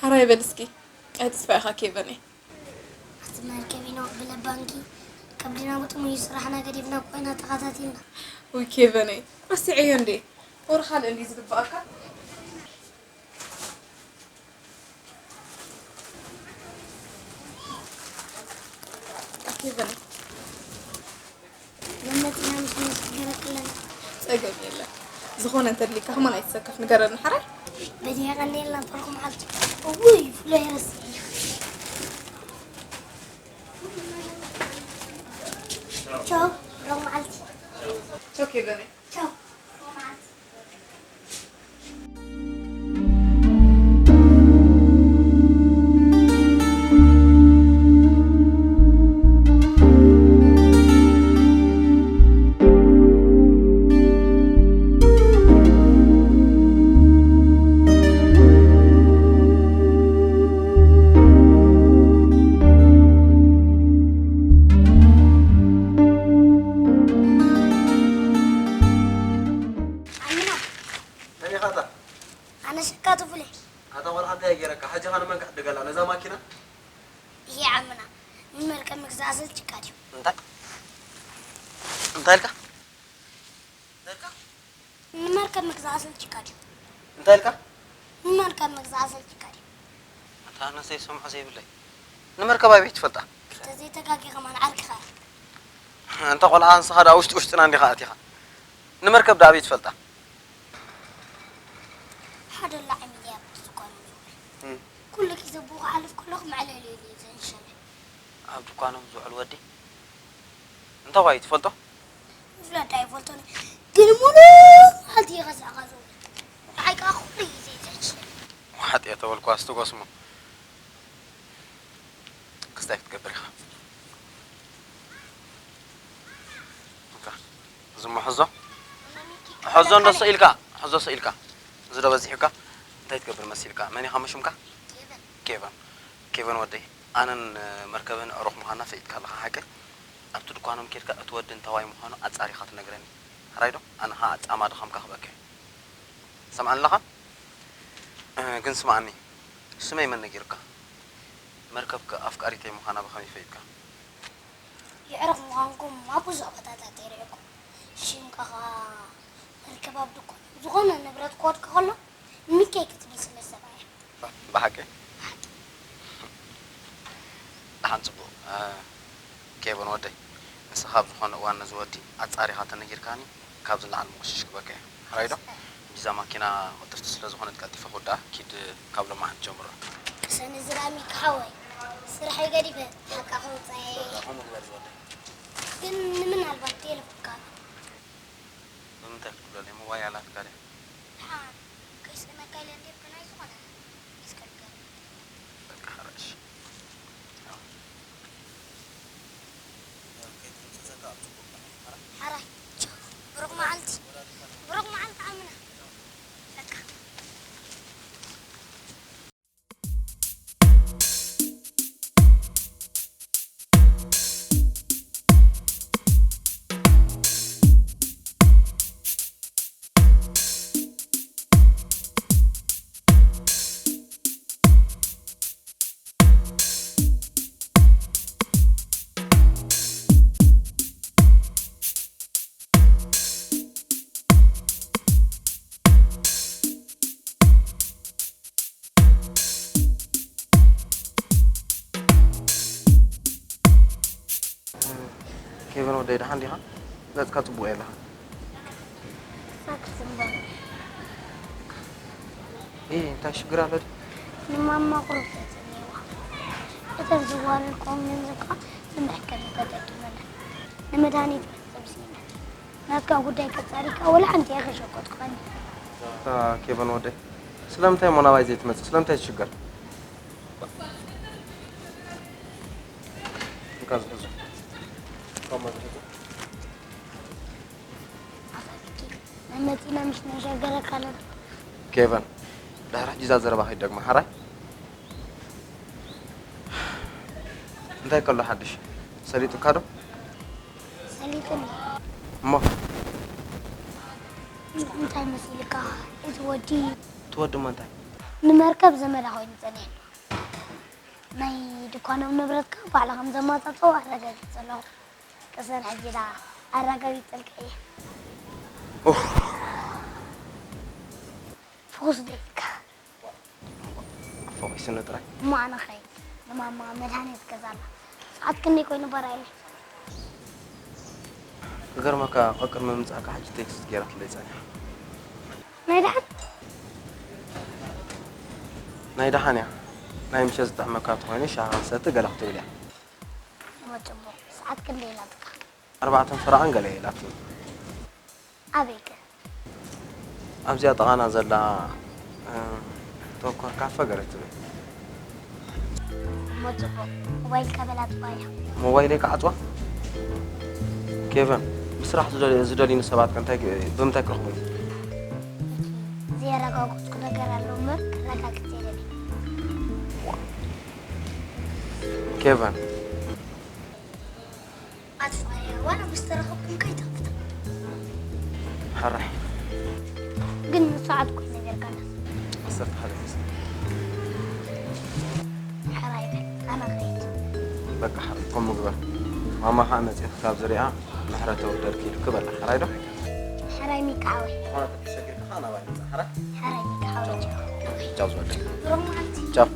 ሓራይ በል እስኪ። ኣይ ተስፋ ኢኻ ኬቨነይ። ኣቲ መርከቢ ነው ብለባንኪ ከብድና ብጥሙይ ስራሕና ገዲፍና ኮይና ተኸታቲልና። ውይ ኬቨነይ ረሲዐዮ እንዴ? ወረ ካልእ እንዴ ዝግባኣካ? ጸገም የለን። ዝኾነ እንተድሊካ ከማን ኣይትሰከፍ ንገረኒ ሓራይ። በዲያ ቀኒልና ፈልኩ መዓልቲ እውይ ፍሎ የረስ ቻው ሎም መዓልቲ ቻው ኬቨነይ። ቻው ኣነ ሸካቱ ፍለ ኣታ ቆልዓ እንታይ ገይረካ? ሕጂ ኸ ንመን ክዕድገላ ነዛ ማኪና? ይሄ ዓምና ንመርከብ ምግዛእ ኣሰልችካ ድዩ? እንታይ እንታይ ኢልካ? እንታይ ኢልካ? ንመርከብ ምግዛእ ኣሰልችካ ድዩ? እንታይ ኢልካ? ንመርከብ ምግዛእ ኣሰልችካ ድዩ? ኣታ ኣነስ ዘይሰምዖ ዘይብለይ ንመርከብ ኣበይ ትፈልጣ? ተዘይተጋጊ ከማን ዓርክኻ እያ። ኣንታ ቆልዓ ንስኻ ደኣ ውሽጢ ውሽጥና እንዲኻ ኣቲኻ ንመርከብ ደኣ ኣበይ ትፈልጣ? ሓደ ላዕሚ ድያ ብርቱኳን ዝውዕል። እም። ኩሉ ግዜ ብኡ ክሓልፍ ከለኹ መዕለሊ ኢሉ እዩ ዘንሸለ። ኣብ ድኳኖም ዝውዕል ወዲ እንተኳይ ትፈልጦ? ምፍላጥ ኣይፈልጦን፣ ግን ሙሉ መዓልቲ ይኸስዕኻ ዝውዕል። ደሓይ ከኣ ኩሉ ግዜ እዩ ዘንሸለ። ሓጥየ ተበልኳ ኣስተጎስሞ። ክስታይ ክትገብር ኢኻ። እንካ፣ እዚ እሞ ሕዞ። ሕዞ እንዶ ስኢልካ፣ ሕዞ ስኢልካ። እዚ ዶ በዚሑካ? እንታይ ትገብር መሲልካ? መን ኢኻ ሽምካ? ኬቨን። ኬቨን ወደይ፣ ኣነን መርከብን ኣዕሩኽ ምዃንና ፈሊጥካ ኣለኻ ሓቂ? ኣብቲ ድኳኖም ኬድካ እቲ ወዲ እንታዋይ ምዃኑ ኣጻሪኻ ትነግረኒ። ሕራይ ዶ? ኣነ ኸኣ ጻማ ድኻምካ ክበካ እየ። ትሰምዓኒ ኣለኻ? እ፣ ግን ስምዓኒ፣ ስመይ መን ነጊሩካ? መርከብከ ኣፍቃሪተይ ምዃና ብኸመይ ፈሊጥካ? የዕሩኽ ምዃንኩም ኣብ ብዙሕ ቦታታት እየ ሪኤኩም። ሽምካ ኸኣ መርከብ ኣብ ድኳን ዝኾነ ንብረት ክወድቅ ከሎ ሚከይ ክትብል ስለ ዝሰምዐ እየ። ብሓቂ? ብሓቂ። ደሓን ጽቡቕ። እ፣ ኬቨን ወደይ፣ ንስኻ ኣብ ዝኾነ እዋን ነዚ ወዲ ኣጻሪኻ ተነጊርካኒ፣ ካብዚ ንላዕሊ ምቑሽሽ ክበካ እየ። ሕራይ ዶ? ሕጂ እዛ ማኪና ቅጥፍቲ ስለ ዝኾነት ቀልጢፈ ክውድኣ፣ ኪድ ካብ ሎማዓንቲ ጀምሮ። ቅሰን እዚ ደኣ ሚኪ ሓወይ፣ ስርሐይ ገዲፈ ሓቃ ከውጽኣ እየ። ከምኡ ግበር ዝወደይ። ግን ንምናልባት ቴሌፎንካ ብምንታይ ክትብለለይ? ሞባይል ኣላትካ ድያ? ደሓን ከይስእነካ ኢለ እንድየ ብናይ ዝኾነ ሚስኮል ገይረ። በቃ ሕራይ እሺ። ሕራይ ቻው። ብሩኽ መዓልቲ። ብሩኽ መዓልቲ ዓምና። በቃ። ኬቨን ወደይ፣ ደሓን ዲኻ? ገጽካ ጽቡቕ የለኻ። ሳክት እምበር። እ፣ እንታይ ሽግር ኣሎ ድዩ? ንማማ ቁሩብ ተጸሚዋ። እተን ዝዋረድክወን ገንዘብ ከኣ ንመሕከሚ ተጠቂመለን። ንመድሃኒት ገንዘብ ስኢነ። ናትካ ጉዳይ ከጻሪካ ወላ ሓንቲ እየ ከሸኮጥኩኸኒ። እታ ኬቨን ወደይ፣ ስለምንታይ እሞ ናባይ ዘይትመጽእ? ስለምንታይ ትሽገር? እንካ ዝሕዞ። እካ እሞ ዝሕዞ። ኣፋልኪ፣ መመጺና ምሽ ነሸገረካ ኣለና። ኬቨን፣ ድሕሪ ሕጂ እዛ ዘረባ ከይትደግማ፣ ሓራይ? እንታይ ከሎ ሓድሽ? ሰሊጡካ ዶ? ሰሊጡኒ። እሞ? እንታይ መሲልካ? እቲ ወዲ እቲ ወዲ እሞ እንታይ? ንመርከብ ዘመዳ ኮይኑ ጸኒሑ ኣሎ። ናይ ድኳኖም ንብረት ከኣ ባዕሉ ከም ዘማጻጸዎ ኣረጋጊጸ ኣለኹ። ቅሰን ሕጂ ደኣ ኣረጋጊጸልካ እየ። ኡፍ። ፍኹስ ዶ ኢልካ? ፈኺስኒ ጥራይ። እሞ ኣነ ኸይድ ንማማ መድሃኒት ገዛላ። ሰዓት ክንደይ ኮይኑ በራዩ? ክገርመካ፣ ቅድሚ ምምጻእካ ሕጂ ቴክስት ገይራትለይ ጸኒሓ። ናይ ደሓን? ናይ ደሓን እያ። ናይ ምሸት ዝጥዕመካ እንተኾይኑ ሻሂ ክንሰቲ ገለ ክትብል እያ። እሞ ጽቡቕ። ሰዓት ክንደይ ኢላትካ? ኣርባዕተን ፈረቓን ገለ ኢላትኒ። ኣበይ ከ? ኣብዚኣ ጥቓና ዘላ፣ እ፣ ተወኮር ካፈ ገለ ትብል። እሞ ጽቡቕ። ሞባይልካ በላ ጽባያ። ሞባይለይ ክዓጽዋ? ኬቨን፣ ብስራሕ ዝደል-፣ ዝደልዩኒ ሰባት ከ እንታይ ክ-፣ ብምንታይ ክረኽቡኒ? ዘየረጋገጽኩ ነገር ኣሎ እምበር፣ ከረጋግጽ እየ ደልየ። ኬቨን። ኣጥፋእያ፣ ዋላ ምስ ተረኸብኩም ከይትኸፍታ። ሕራይ። ግን ንሱ ዓጥቁ ነጊርካና። ዓሰርተ ሓደ ምስ ሕራይ በል፣ ኣነ ኸይድ። በቃ ሕራይ፣ ከምኡ ግበር። ማማ ኸዓ መጺእኺ ካብ ዝሪኣ ምሕረት የውርደልኪ ኢልኪ በላ። ሕራይ ዶ? ሕራይ ሚካ ሓወይ። ዝኾነ ተተሸጊርኪ ኸዓ ናባይ ምጻእ። ሕራይ? ሕራይ ሚካ ሓወይ። ቻው ዝወደይ። ብሩኽ መዓልቲ። ቻው።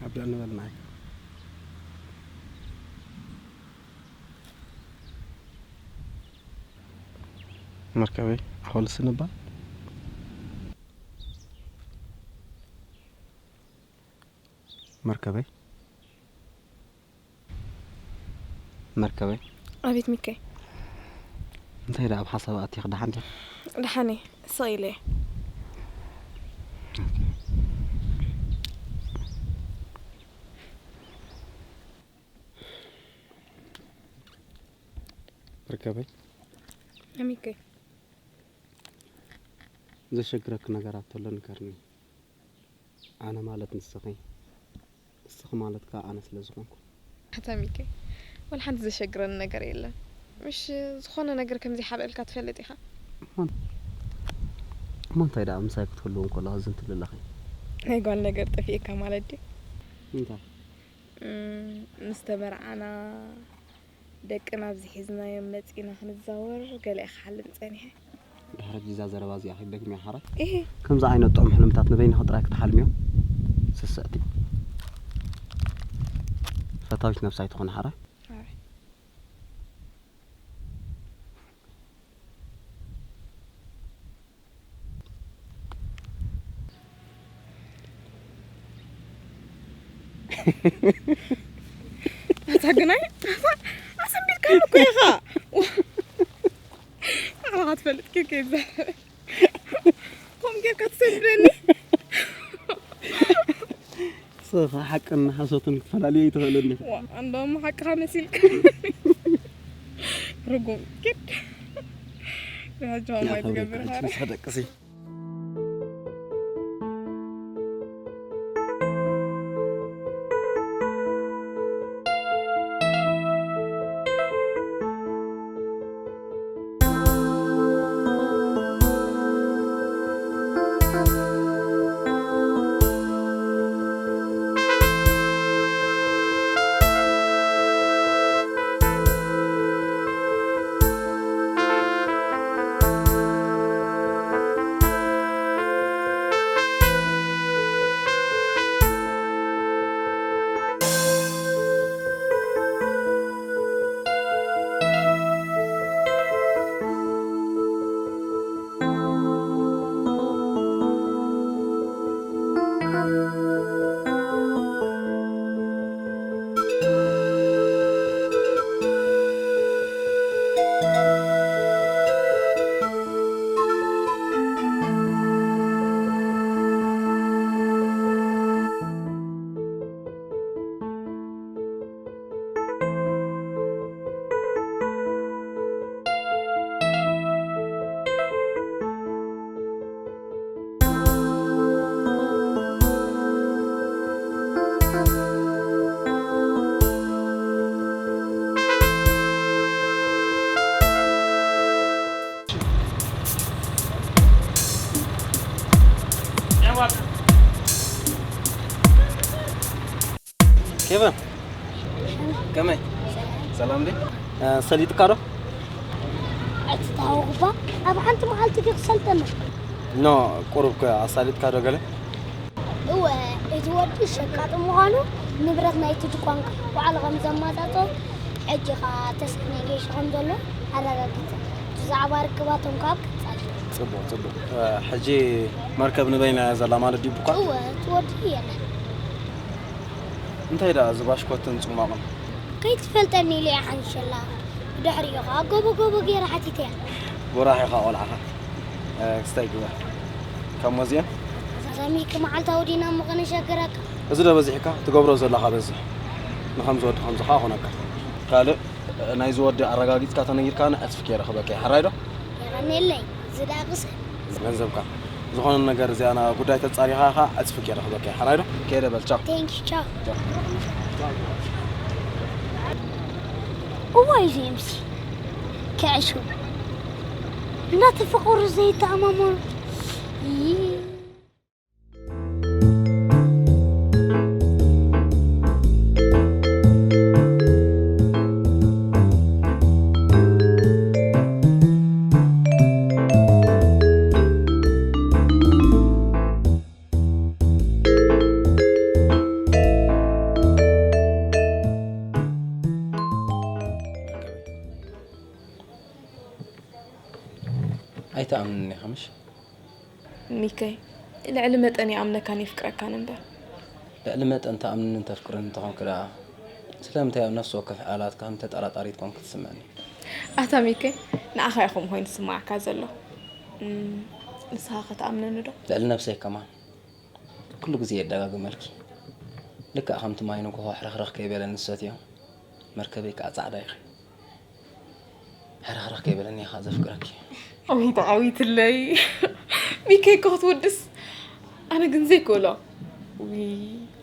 ኣብዳ ንበል ማይ። መርከበይ፣ ኣሁልስ ንባ? መርከበይ? መርከበይ? ኣቤት ሚከይ። እንታይ ደኣ ኣብ ሓሳብ ኣቲኺ፣ ደሓን ዲኺ? ደሓን እየ፣ ስቕ ኢለ እየ። መርከበይ? ሚከይ። ዘሸግረኪ ነገራት ተሎ ንገርኒ። ኣነ ማለት ንስኺ፣ ንስኺ ማለት ከኣ ኣነ ስለ ዝኾንኩ። ኣታ ሚኪ፣ ወላ ሓንቲ ዘሸግረኒ ነገር የለን። ምሽ ዝኾነ ነገር ከም ዘይሓብአልካ ትፈልጥ ኢኻ። እሞ፣ እሞ እንታይ ደኣ ምሳይ ክትህሉ እንከለኻ ዝን ትብሊ ኣለኺ? ናይ ጓል ነገር ጠፊኤካ ማለት ድዩ? እንታይ? እም፣ ምስ ተመርዓና ደቅና ኣብዚ ሒዝናዮም መጺና ክንዛወር ገለ እየ ክሓልም ጸኒሐ። ድሕሪ ጂዛ ዘረባ እዚኣ ከይደግምዮ ሓራይ። እህ። ከምዚ ዓይነት ጥዑም ሕልምታት ንበይንኺ ጥራይ ክትሓልምዮ። ስስዕቲ። ፈታዊት ነብሳ ኣይትኾኒ ሓራይ። ሓራይ። ኣታ ግናይ፣ ኣታ ኣሰንቢድካኒ እኮ ኢኻ። ባዕልኻ ትፈልጥ ኬፍ ኬፍ ዘረበ። ከምኡ ጌርካ ትሰንብደኒ። ንስኻ ሓቅን ሓሶትን ክትፈላልዮ ኣይትኽእልን ኢኻ። ዋ፣ እንደውም ሓቅኻ መሲልካ። ርጉም ኪድ። ደረጃ ማይ ያፈውረድ ትገብር ሓራይ። ንስኻ ደቅሲ። ኬቨን፣ ከመይ? ሰላም ድዩ? እ፣ ሰሊጥካ ዶ? እቲ ታወቕ እባ ኣብ ሓንቲ መዓልቲ ድዩ ክሰልጠና? ኖ፣ ቁሩብ ከ ኣሳሊጥካ ዶ ገለ? እወ፣ እቲ ወዲ ሸቃጢ ምዃኑ ንብረት ናይቲ ድኳን ባዕሉ ከም ዘማጻጾ ሕጂ ኸኣ ተስፋ ናይ ጌሽ ከም ዘሎ ኣረጋጊጸ። ብዛዕባ ርክባቶም ከኣ ቀጻሊ። ጽቡቕ፣ ጽቡቕ። እ፣ ሕጂ መርከብ ንበይና እያ ዘላ ማለት ድዩ ብኳ? እወ፣ እቲ ወዲ የለን። እንታይ ደኣ እዚ ባሽኮትን ጽሟቕን? ከይትፈልጠኒ ኢለ እየ ሓንሸላ። ብድሕሪኡ ኸኣ ጎቦ ጎቦ ገይረ ሓቲተያ። ጎራሕ ኢኻ ቆልዓኻ። እ፣ ክስታይ ግበር። ካብ መዚኦም? ሳሚ፣ መዓልታዊ ዲና እሞ ከነሸግረካ። እዚ ዶ በዚሕካ? ትገብሮ ዘለኻ በዝሕ። ንኸምዚ ወዲ ከምዚ ኸኣ ኾነካ። ካልእ ናይዚ ወዲ ኣረጋጊጽካ ተነጊርካኒ ዕጽፊ ከይረኽበካ እየ። ሕራይ ዶ? የቐንየለይ። እዚ ደኣ ቅሰን። ገንዘብካ። ዝኾነ ነገር እዚኣ ና ጉዳይ ተጻሪኻ ኢኻ ዕጽፊ ከይረኽበካ እየ። ሕራይ ዶ? ከይደ በል ቻው። Thank you፣ ቻው። ቻው። እዋይ እዚ ኤምሲ። ክዕሹ። እናተፈቐሩ ዘይተኣማመኑ። ይይ። ኣይትኣምንን ኢኻ ምሽ? ሚከይ፣ ልዕሊ መጠን ይኣምነካን የፍቅረካን እምበር። ልዕሊ መጠን ትኣምንንን ተፍቅረንን እንተኾንኪ ደኣ፣ ስለምንታይ ኣብ ነፍሲ ወከፍ ዕላላት ከም ተጠራጣሪት ኮንኪ ትስምዐኒ? ኣታ ሚከይ፣ ንዓኻ እዩ ከምኡ ኮይኑ ዝስምዓካ ዘሎ። እም፣ ንስኻ ከ ትኣምነኒ ዶ? ልዕሊ ነብሰይ ከማን። ኩሉ ግዜ የደጋግመልኪ። ልክዕ ከምቲ ማይ ንግሆ ሕርኽርኽ ከይበለ ንሰትዮ፣ መርከበይ ከኣ ጻዕዳ ኢኺ። ሕርኽርኽ ከይበለኒ እየ ከኣ ዘፍቅረኪ። ኣቤት ዓዊትለይ። ሚከይ እኮ ክትውድስ፣ ኣነ ግን ዘይክእሎ። ውይ።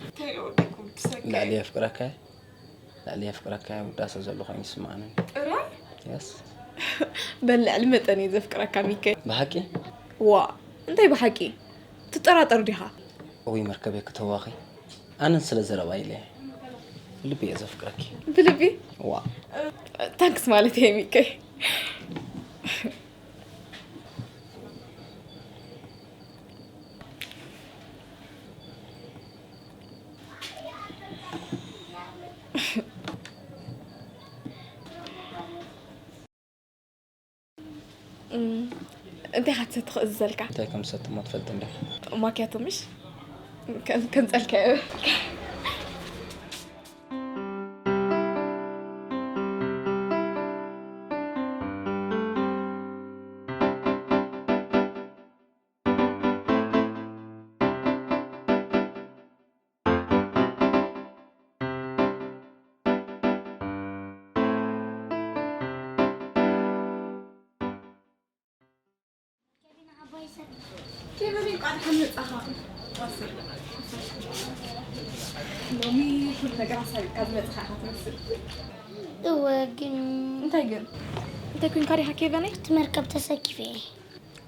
እንታይ ኢለ ወዲ ክውድሰካ? ልዕሊ የፍቅረካ፣ ልዕሊ የፍቅረካ ውዳሰ ዘሎ ኮይኑ ይስምዓኒ። ጥራይ? የስ። በል ልዕሊ መጠን እየ ዘፍቅረካ ሚከይ። ብሓቂ? ዋ፣ እንታይ ብሓቂ? ትጠራጠር ዲኻ? እውይ መርከበይ ክትህዋኺ። ኣነን ስለ ዘረባ ኢለ እየ። ብልቢ እየ ዘፍቅረኪ። ብልቢ? ዋ። ታንክስ ማለት እየ ሚከይ። እም፣ እንታይ ኢኻ ትሰቲ ክእዝዘልካ? እንታይ ከም ዝሰቲ እሞ ትፈልጥ እንዲኻ? ማኪያቶ ምሽ? ከም ከም ጸልካዮ። ኬቨን፣ እንቋዕ ደሓን መጻኻ። ሎሚ ኩሉ ነገር ኣሳሊጥካ ዝመጻኻ ኢኻ ትመስል። እወ፣ ግን እንታይ ግን? እንታይ ኮንካ ዲኻ ኬቨነይ? እቲ መርከብ ተሰኪፈ እየ።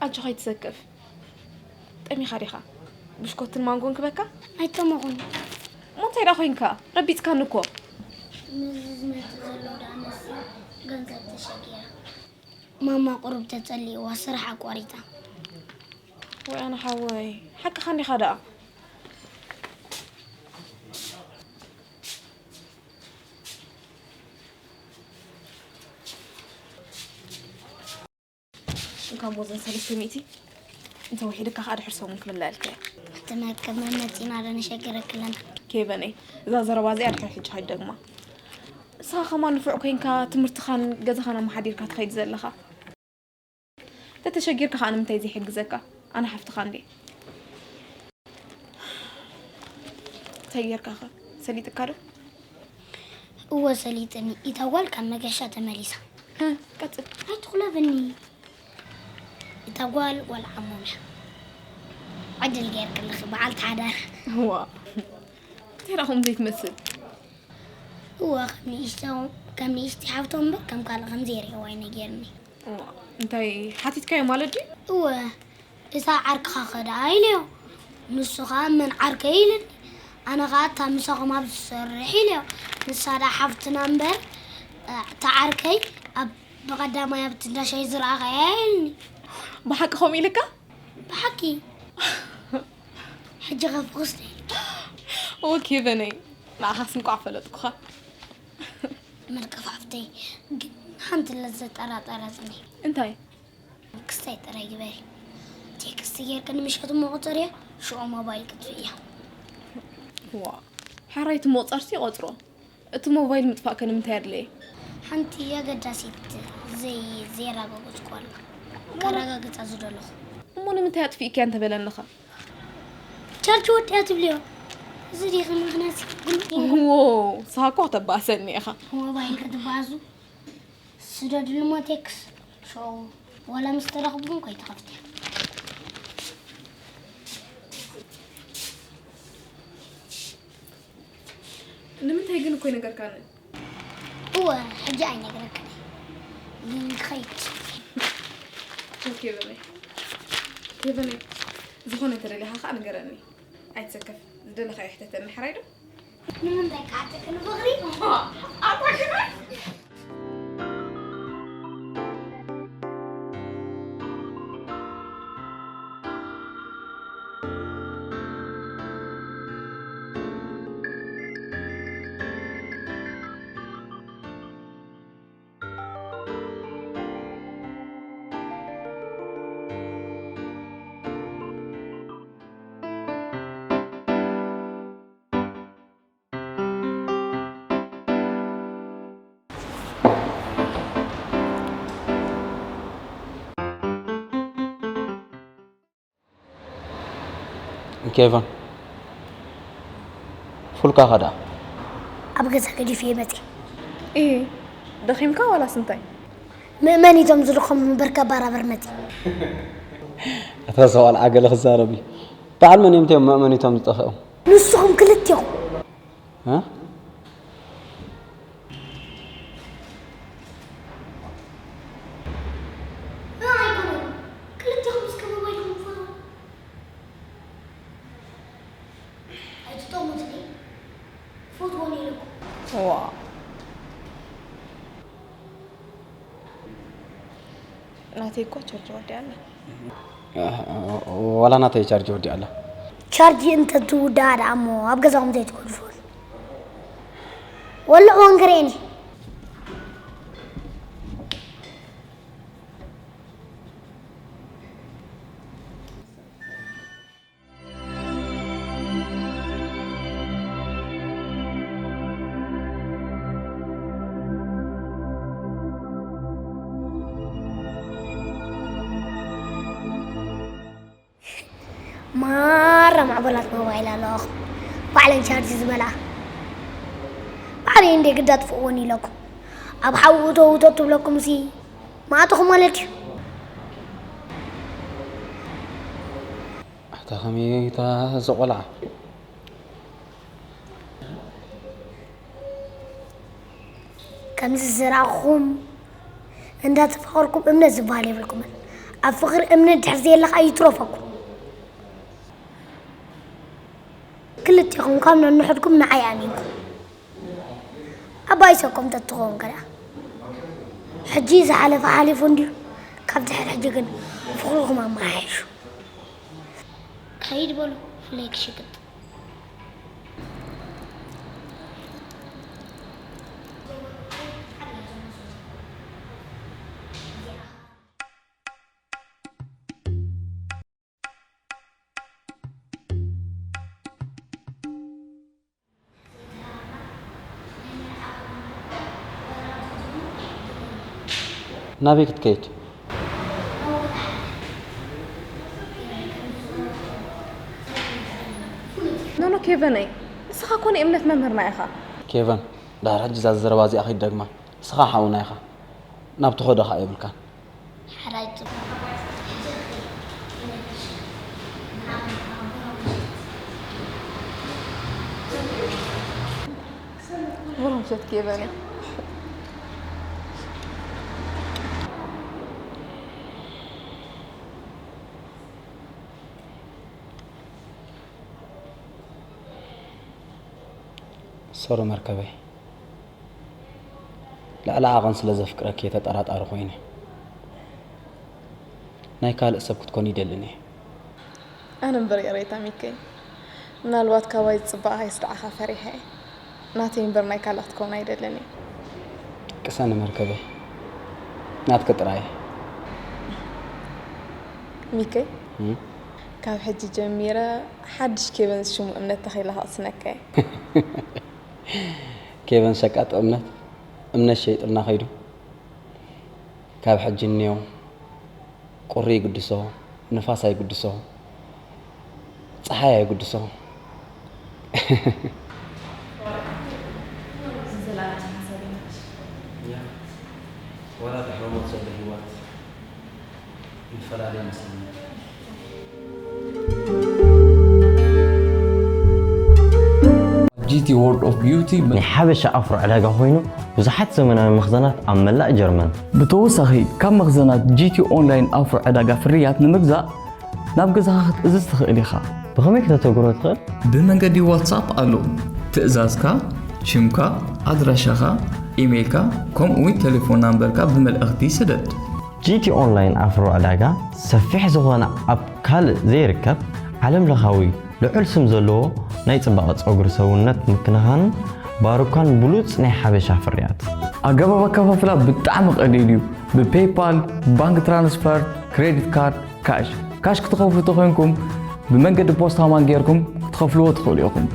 ኣጆኻ ኣይትሰከፍ። ጠሚኻ ዲኻ? ብሽኮትን ማንጎን ክበካ? ኣይጠመኹን። እሞ እንታይ ደኣ ኮንካ? ረቢጽካኒ እኮ። ምስዚ ዝመጽእ ዘሎ ደኣ መሲ ገንዘብ ተሸጊራ። ማማ ቁሩብ ተጸሊእዋ ስራሕ ኣቋሪጻ። ወይ ኣነ ሓወይ፣ ሓቅኻ እንዲኻ ደኣ። እንካ ሞዘን ሰለስተ ሚእቲ እንተ ውሒድካ ከዓ ድሕር ሰሙን ክምለኣልካ እየ። እቲ መርከብ መመፂና ዶ ንሸግረክለና? ኬቨነይ፣ እዛ ዘረባ እዚኣ ድሕር ሕጂ ከይትደግማ። ንስኻ ከማን ንፉዕ ኮይንካ ትምህርትኻን ገዛኻን ኣመሓዲርካ ትኸይድ ዘለኻ። እንተ ተሸጊርካ ከዓ ንምንታይ ዘይሕግዘካ? ኣነ ሓፍትኻ እንዴ። እንታይ ጌርካ ኸ? ሰሊጥካ ዶ? እወ ሰሊጥኒ። ኢታ ጓል ካብ መገሻ ተመሊሳ። እ፣ ቀጽል። ኣይትኹለፍኒ። እታ ጓል ጓል ዓሞም እያ። ዕድል ጌርክልኺ በዓልቲ ሓዳር። እዋ። እንታይ ደኣ ከምኡ ዘይትመስል? እወ ከም ንእሽቶ ከም ንእሽቲ ሓፍቶም እምበር ከም ካልእ ከም ዘይርእየዋ እዩ ነጊርኒ። እዋ። እንታይ ሓቲትካዮ ማለት ድዩ? እወ። እታ ዓርክኻ ከ ደኣ ኢለዮ። ንሱ ኸኣ መን ዓርከይ ኢልኒ። ኣነ ኸኣ እታ ምሳኹም ኣብዚ ትሰርሕ ኢለዮ። ንሳ ደኣ ሓፍትና እምበር እታ ዓርከይ ኣብ ብቐዳማይ ኣብቲ እንዳ ሻሂ ዝረኣኻያ ኢልኒ። ብሓቂ ከምኡ ኢልካ? ብሓቂ። ሕጂ ኸ ፍኹስ ዶ ኢልኪ? ኦኬ በነይ ንዓኻስ እንቋዕ ፈለጥኩኻ። መርካብ ሓፍተይ ግን ሓንቲ ለዘጠራጠረትኒ። እንታይ? ክስታይ ጥራይ ግበሪ። ቴክስት ጌርክኒ ምሸት እሞ ቁጸርያ፣ ሽዑ ሞባይል ክጥፍእያ። ዋ፣ ሕራይ እቲ መቑጸርቲ ይቖጽሮ። እቲ ሞባይል ምጥፋእ ከ ንምንታይ ኣድለየ? ሓንቲ ኣገዳሲት ዘይ-፣ ዘየራጋገጽኩዋ ኣላ። ከረጋግጻ ዝደለኹ። እሞ ንምንታይ ኣጥፊእክያ እንተበለኒኸ? ቻርጅ ወዲኣ ትብልዮ። እዚ ዲኺ ምኽንያት ግን ዎ፣ ንስኻ እኮ ከተባእሰኒ ኢኻ። ሞባይል ክትባእሱ? ስደድሉ እሞ ቴክስ። ሸው ዋላ ምስ ተረኽብኩም ከይትኸፍትያ። ንምንታይ ግን እኮ ይነገርካኒ? እወ፣ ሕጂ ኣይነግረክን። ግን ክኸይድ። ኬቨነይ፣ ኬቨነይ፣ ዝኾነ እንተደሊኻ ከዓ ንገረኒ። ኣይትሰከፍ፣ ዝደለኻዮ ሕተተኒ፣ ሕራይ ዶ? ንምንታይ ክዓጥቅኒ ፍቕሪ? ኬቨን፣ ፉልካ ኸዳ። ኣብ ገዛ ገዲፈ መፅእ። እ፣ ደኺምካ ዋላስ እንታይ? መእመኒቶም ዝልኾም ምበር ከባራበር መፅእ። እታ ሰዋል ዓገለ ክዛረብ እዩ። በዓል መን እዮም እቶም መእመኒቶም ዝጠፍኦም? ንስኹም ክልቲኹም። እ? ኣይኮነን። ክልቲኹም እስከ ሞባይልኩም ፍትዉ። ኣይትጠሙትኒ። ፍትዎ ነይርኩም። ዋ። ናተይ እኮ ቻርጅ ወዲኣ ኣላ። ዋላ ናተይ ቻርጅ ወዲኣ ኣላ። ቻርጅ እንተትውዳኣ ደኣ እሞ ኣብ ገዛኹም ዘይትገድፉ። ወልዕዎ እንክርኤኒ። ማራ ማዕበላት ሞባይል ኣለዋኹም። ባዕለን ቻርጅ ዝበላ። ባዕለይ እንደ ግዳ ጥፍእወን ኢለኩም። ኣብ ሓዊ እቶ እቶ ትብለኩም ሲ ማእተኹም ማለት እዩ። ኣታ ከመይ እታ እዚ ቆልዓ? ከምዚ ዝረኣኹም እንዳተፋቐርኩም እምነት ዝበሃል የብልኩምን። ኣብ ፍቕሪ እምነት ድሕር ዘየለኻ ይትረፈኩም። ክልቴኹም ካብ ነንሕድኩም ንዓይ ኣሚንኩም። ኣባይ ሰኮም ተትኸውን ከዳ። ሕጂ ዝሓለፈ ሓሊፉ እንድዩ። ካብ ድሕር ሕጂ ግን ፍቕርኹም ኣመሓይሹ። ከይድ በሉ ፍለይ ክሽቅጥ። ናበይ ክትከይድ? ኖኖ ኬቨነይ፣ ንስኻ እኮ ናይ እምነት መምህርና ኢኻ። ኬቨን፣ ድሕሪ ሕጂ እዛ ዘረባ እዚኣ ከይትደግማ። ንስኻ ሓውና ኢኻ። ናብ ትኸዶ ኸኣ የብልካን። ሓራይ ጽቡቕ። ብሮምሸት ኬቨነይ። ሶሪ መርከበይ፣ ልዕሊ ዓቐን ስለ ዘፍቅረኪ እየ ተጠራጣሪ ኮይነ። ናይ ካልእ ሰብ ክትኮኒ ይደልን እየ። ኣነ እምበር ይቕሬታ ሚከይ፣ ምናልባት ካባይ ዝጽባእ ከይስድዓኻ ፈሪሐ እየ። ናተይ እምበር ናይ ካልእ ክትከውን ኣይደልን እየ። ቅሰኒ መርከበይ፣ ናትኪ ጥራይ እየ። ሚከይ፣ እም? ካብ ሕጂ ጀሚረ ሓድሽ ኬቨን ዝሽሙ እምነት ተኺለ ከቕስነካ እየ። ኬቨን ሸቃጥ እምነት፣ እምነት ሸይጥልና ከይዱ። ካብ ሕጂ እንየው፣ ቁሪ ይግድሶ፣ ንፋስ ኣይግድሶ፣ ጸሓይ ኣይግድሶ። እያ፣ ወላ ድሕሪ ሞት ዘሎ ህይወት ይፈላለ ይመስለኒ። ጂ ቲ World of Beauty ናይ ሓበሻ ኣፍሮ ዕዳጋ ኮይኑ፣ ብዙሓት ዘመናዊ መኽዘናት ኣብ መላእ ጀርመን። ብተወሳኺ፣ ካብ መኽዘናት ጂ ቲ ኦንላይን ኣፍሮ ዕዳጋ ፍርያት ንምግዛእ፣ ናብ ገዛኻ ክትእዝዝ ትኽእል ኢኻ። ብኸመይ ከተተግብሮ ትኽእል? ብመንገዲ ዋትሳፕ ኣሎ። ትእዛዝካ፣ ሽምካ፣ ኣድራሻኻ፣ ኢሜይልካ፣ ከምኡ እውን ቴሌፎን ናምበርካ ብመልእኽቲ ስደድ። ጂ ቲ ኦንላይን ኣፍሮ ዕዳጋ ሰፊሕ ዝኾነ ኣብ ካልእ ዘይርከብ ዓለም ለኻዊ ልዑል ስም ዘለዎ ናይ ጽባቐ ጸጉሪ ሰውነት ምክንኻንን ባሩካን ብሉጽ ናይ ሓበሻ ፍርያት። ኣገባብ ኣከፋፍላ ብጣዕሚ ቀሊል እዩ። ብፔይፓል፣ ባንክ ትራንስፈር፣ ክሬዲት ካርድ፣ ካሽ። ካሽ ክትኸፍሉ ተኾይንኩም ብመንገዲ ፖስታ ማን ጌርኩም ክትኸፍልዎ ትኽእሉ ኢኹም።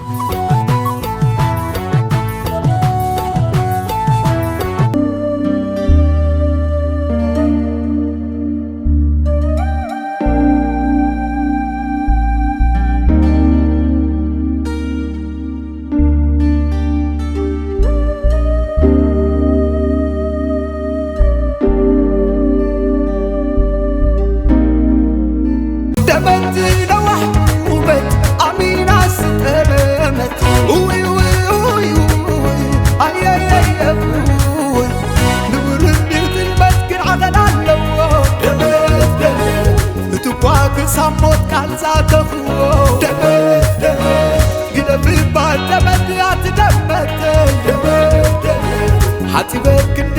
ደመት ነዋሕ ውበት ኣሚና ስጠመት። ውይ፣ ውይ፣ ውይ፣ ውይ፣ ኣየየየ፣ ውይ። ንውርድ ጥልመት ግን ዓቐን ኣለዎ። ደመት፣ ደመት፣ እቲ እኳ ክሳብ ሞት ቃል ዛተኽዎ። ደመት፣ ደመት፣ ግደፍ እባ ደመት፣ ኣቲ ደመት፣ ደመት፣ ደመት፣ ሓጺበ ክንዲ